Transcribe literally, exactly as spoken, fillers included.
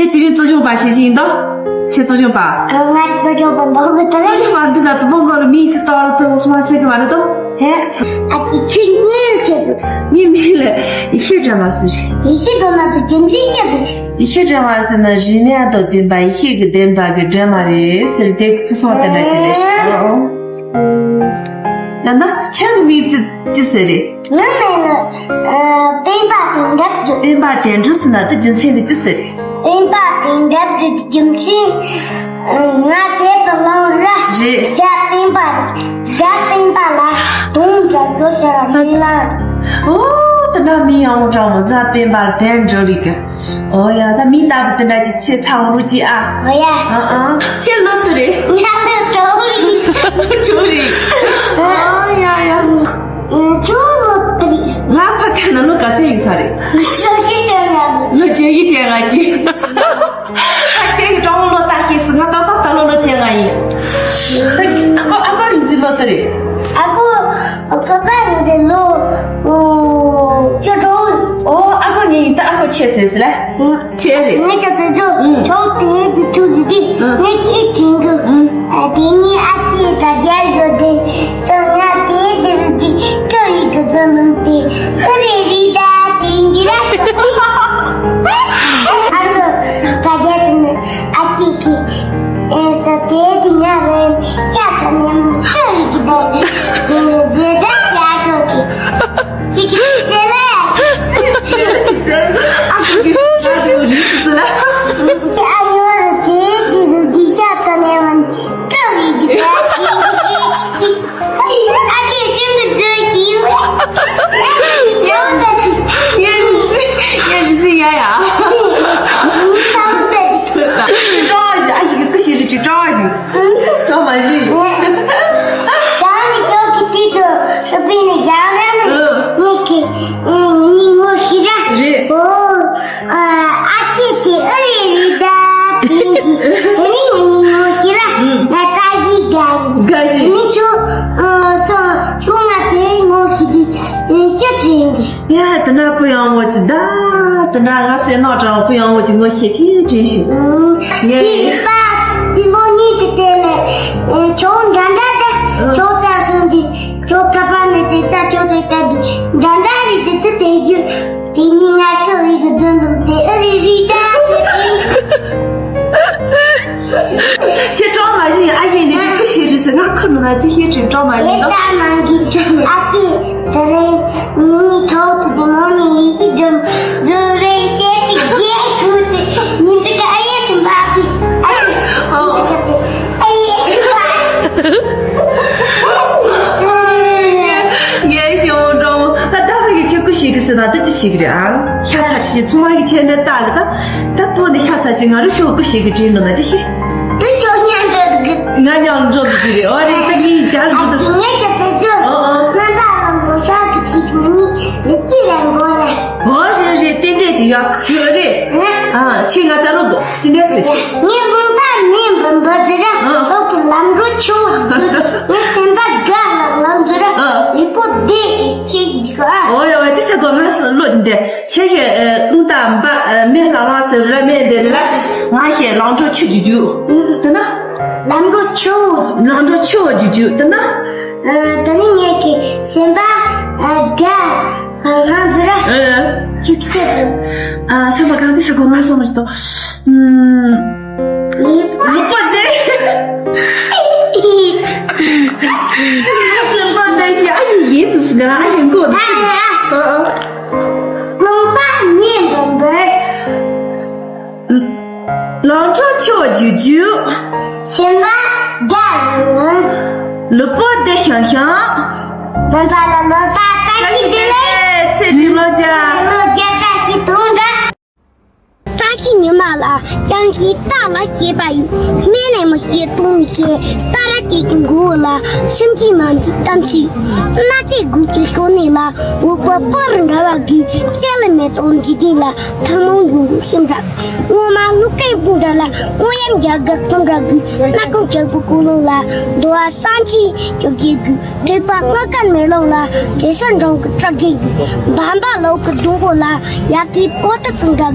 ཁྱེད་དེ་རིང་གཙོ་སྐྱོང་པ་བྱེད་བཞིན་འདུག་ཁྱེད་གཙོ་སྐྱོང་པ། ང་གཙོ་སྐྱོང་པ་འདུག་གི་དེ་རིང་། གཙོ་སྐྱོང་པ་འདི་ན་དུ་བོ་མགོ་ལ་མིག་ཅིག་གཏོར་ལ་ཚོ་སོང་བ་ཟེར་གི་མ་རེད་དོ། ཧེ། ཨ་ཅེ་ཁྱོད་གཉིད་ཁྱེད་འདུག་ངའི་མིང་ལ་ཡེ་ཤེས་སྒྲོལ་མ་ཟེར། ཡེ་ཤེས་སྒྲོལ་མ་དེ་རྒྱུ་མཚན་ཅི་ཟེར། ཡེ་ཤེས་སྒྲོལ་མ་ཟེར་ན་རིག་གནས་དང་ལྡན་པ་ཡེ་ཤེས་ཀྱི་ལྡན་པ་གི་སྒྲོལ་མ་རེད་ཟེར། དེ་ཕུན་སུམ་དེ་འདྲ་ཅིག་རེད། ཨོ། ཡང་ན་ཁྱེད་ཀྱི་མིང་ཅི་ཅི་ཟེར་རེད། ངའི་མིང་ལ་ཨ་སྤེན་པ་དོན་གྲུབ་ཟེར། སྤེན་པ་དོན་གྲུབ་ཟེར་ན་དེ་རྒྱུ་མཚན་དེ་ཅི་ཟེར་རེད། སྤེན་པ་དོན་གྲུབ་ཀྱི་རྒྱུ་མཚན་ཨ་ང་དེ་དུ་ལངས་ར། རེད། གཟའ་སྤེན་པ་རེད། གཟའ་སྤེན་པ་ལ་དུང་འཇག་རྒྱུ་ཟེར་བ་མིན་ལ། ཨོ། དེ་འདྲ་མིང་ཡང་འདྲ་མོ་གཟའ་སྤེན་པ་དོན་གྲུབ་རེད་གི། ཨོ་ཡ། ད་མིང་བཏགས་པ་དེ་འདྲ་ཅིག་ཆེ་ཚ་བོ་རུ་ཅིག་ཨ། ཨོ་ཡ། ཨ་ཨ། ཁྱེད་ལོ་དུ་རེད། ང་ལོ་དྲུག་རེད། ལོ་དྲུག་རེད། ཨོ་ཡ་ཡ། ཁྱོད་ལོ་དུ་རེད། ང་ཕ་ཁ་ན་ལོ་ག་ཚོད་ཡིན་ས་རེད། ལོ་བཅུ་བཞི་བཅོ་ལྔ་རེད། ལོ་བཅུ་བཞི་བཅོ་ལྔ་ཅིག་ཨ་ཁྱེད་ཀྱི་གྲོགས་མོ་ལོ་ལྟ་ཤེས་སུ་ང་ཏག་ཏག་ད་ལོ་ལོ་བཅོ་ལྔ་ཡིན། ད་ཨ་ཁུ་ཨ་ཁུ་རིག་འཛིན་ལོ་དུ་རེད། ཨ་ཁུ་ཨ་ཁུ་རིག་འཛིན་ལོ་བཅུ་དྲུག་ཨོ་ཨ་ཁུ་ངའི་ད་ཨ་ཁུ་ཆེ་ཟེར་ཟེར་ལ། ཆེ་རེད། ངས་ཀྱང་དེ་ཚོ་ཨུ། ཆོག་དེ་དེ་ཐུག་དེ་དེ་ཨུ། ངས་ཀྱིས་དྲན་གི་ཨུ། ཨ་དེ་ནས་ཨ་ཅེ་ད་རྒྱལ་གི་དེ་སོ་ང་དེ་དེ་དེ་ཀ་རི་གི་ཚོ་ནང་དེ་ཨུ་རེ་རི་ད་དེ་འདི་ར་ཨ་ཚོ་ད་རྒྱལ་དེ་ནི་ཨ་ཅེ་གི་ཨེ་ཚོ་དེ་དེ་ང་རེ་ཤ་ཚ་ནས་ཀ་རི་གི་དེ་དེ་དེ་ད་རྒྱལ་གི་དེ། ཅིག་ཅིག་ཟེར་ལ། ཨ་ཁུ་གི་ཨ་ཁུ་གི་ཟེར་ལ། ཨ་ཉོ་རུ་དེ་དེ་རུ་དེ་ཤ་ཚ་ནས་མ་ནི་ཀ་བི་གི་ད་ཅིག་ཅིག་ཅིག་ཨ་ཅེ་ཅིག་མི་ཚོ་གི་ཡོད་ད། ངས་རི་ཙི་ངས་རི་ཙི་ཡ་ཡ། ཅིག་ཀྲོ་བ་ཞིག་ཨ་ཡི་གི་ཀུ་ཤི་རི་ཅིག་ཀྲོ་བ་ཞིག་ཀྲོ་མ་ཞིག་ད་ནི་ཁྱོད་ཀྱི་དུས་ཚོད་སུ་པི་ནི་རྒྱང་རིང་ནི་ཁྱེད་ངའི་ངོ་ཤེས་ར། རེད། ཨོ། ཨ་ཅེ་དེ་ཨ་རེ་རེད་ད། དེ་ནི་ངའི་ངོ་ཤེས་ར། ང་ཀ་ཡི་དགའ་ཡི། དགའ་ཡི། ནི་ཁྱོད་ཨ་སོ་ཁྱོད་ང་དེ་ངོ་ཤེས་དེ་ཅི་དྲན་གི་ཡ་དེ་འདྲ་བུ་ཡང་མོ་ཅིག་ད། དེ་འདྲ་ང་སེམས་ནང་དྲང་བུ་ཡང་མོ་ཅིག་ངོ་ཤེས་དེ་དྲན་ཞིག་ངས་དེ་པ་དེ་ལོ་གཉིས་ཀྱི་དེ་ལས་ཁྱོད་འདྲ་འདྲ་ད། ཁྱོད་ད་སོང་དེ་ཁྱོད་ཁ་པར་ནས་ཅིག་ད་ཁྱོད་ཅིག་ད་དེ་འདྲ་འདྲ་རེད་དེ་དེ་དེ་རྒྱུ། དེ་ནི་ང་ཁ་བའི་གི་རྫུན་འདུག་དེ་ཨ་རི་རི་ད་དེ་དེ། ཁྱེད་གྲོགས་མ་ཡིན་ཨ་ཡིན་ནི་རིག་པ་ཤེས་རིག་ཟེར་ང་ཁུར་མི་ང་ཅི་ཤེས་དྲན་གྲོགས་མ་ཡིན་ལེ་ད་ནང་གི་ཨ་ཅེ་དེ་རེད། མི་མི་ཐོག་ཏུ་དེ་མོ་ནི་ཡི་གེ་འཇོམས་རྫུན་རེད་དེ་ཅི་རྒྱས་ཤུ་དེ་ཉིན་ཅིག་གི་ཨ་ཡེ་ཆུན་པ་ཨ་ཅེ་ཨ་ཅེ་ཉིན་ཅིག་གི་དེ་ཨ་ཡེ་ཆུན་པ། ངས་ཞོ་འགྲོ་ད་ད་བུ་གི་ཁྱེད་སྐུ་ཞིག་གི་ཟེར་ན་ད་ཅི་ཞིག་རེད་ཨ། ཤ་ཚ་ཞིག་ཚོང་བ་གི་ཁྱེད་འདྲ་ལྟ་གི་ད། ད་བུ་ནི་ཤ་ཚ་ཞིག་ང་རུ་ཤོག་སྐུ་ཞིག་གི་དྲིན་ནོ་ན་ཅི་ཞིག་དེ་ཁྱོད་ཉན་འགྲོ་གི་ང་ཉམས་འགྲོ་གི་རེད་ཨོ་རེད་ད་ངའི་ཇར་གི་ད། ངས་ཀྱི་དེ་ཚོ་ཨོ་ཨོ། རྣམ་པ་ལམ་པོ་ཤ་གི་ཁྱེད་ནི་ལི་ཀི་རང་གོ་རེད། ཨོ་རེད་རེད་ཏན་ཏན་ཅིག་ཡག་ཡོད་རེད། ཨ་ཁྱེད་ང་ཚ་ལོ་འདུག་ཅི་འདྲ་ཟེར། ངའི་དགོངས་པ་མིན་པར་འབུལ་ཟེར་ར། ཨ། ལོ་གི་ལམ་འགྲོ་ཆུ་བོ་འཛུལ། ངའི་སེམས་པ་དགའ་ལ་ལམ་འཛུལ་ར། ཨ། ལུས་པོ་བདེ་ཅིག་འཇིག་ཨ། ཨོ་ཡ་ཝེ་དེ་ས་གོ་ང་སུ་ལོ་འདི་ཁྱེད་ཀྱི་ཨ་ཀུན་ད་འབའ་ཨ་མེ་ལ་ལ་ཟེར་ར་མེ་འདི་ལ་ང་ཞེས་ལམ་འགྲོ་ཆུ་རྒྱུ་རྒྱུ། དེ་ན། ལམ་འགྲོ་ཆུ་བོ། ལམ་འགྲོ་ཆུ་བོ་རྒྱུ་རྒྱུ་དེ་ན། ཨ། དེ་ནི་ངེད་ཀྱི་སེམས་པ་ཨ་དགའ། ང་ཚོ་ར། ཨ། ཁྱོད་ཁྱོད་ཚོ། ཨ། སེམས་པ་གང་དུ་ཟེར་གོ་ང་སོང་མ་ཞིག་ཏོ། ཨུམ། ལུས་པོ་དེ། སེམས་པ་དེ་ཡ་ཡིན་ཟེར་ཨ་ཡིན་གོ་དེ། ཨ། ཨ། ལུང་པ་མིན་པར་འབུལ། ལམ་འགྲོ་ཆུ་བོ་རྒྱུ་རྒྱུ། སེམས་པ་དགའ་ལོང་ལོང་། ལུས་པོ་བདེ་ཤང་ཤང་། རྣམ་པ་ལ་ལོ་གསར་བཀྲ་ཤིས་བདེ་ལེགས། ཚེ་རིང་ལོ་བརྒྱ། ལོ་བརྒྱ་བཀྲ་ཤིས་དུང་འདྲ། བཀྲ་ཤིས་ཉི་མ་ལ་ཅང་གིས་རྟ་ལ་བཤད་པ་ཡིན། སྨན་ནས་མི་བཤད་དུང་ནས་བཤད། ཏ་ར་ཀེ་གི་མགོ་བོ་ལ་སེམས་ཀྱིས་མ་འདུས་གཏམ་ཚིག་སྣ་ཚེ་དགུ་གི་ཤོ་ནས་ལ་འུག་པ་པོ་རུ་འདྲ་བ་གི་ཅེ་ལ་མེ་ཏོག་འཇིག་རྟེན་ལ། ཐང་མོང་ཡོང་རུ་ཤིམ་ར། སྔོ་མ་ལུག་ཀའི་སྤུན་ཟླ་ལ། སྔོ་ཡམ་རྒྱ་གར་ཁྲོམ་ར་གི། སྣ་ཁུང་ཆག་པོ་ཀུ་ལུ་ལ། འདོ་བ་སང་ཆི་བཅོ་བརྒྱད་གི། ཐོད་པ་ལྔ་ཀར་མེ་ལོང་ལ། དྲི་ཟ་འབྲོང་གི་སྲོག་རྒྱན་གི། བམ་པ་ལོག་གི་སྡོང་པོ་ལ། ཡག་གི་པོ་ཏི་ཚང་འདྲ།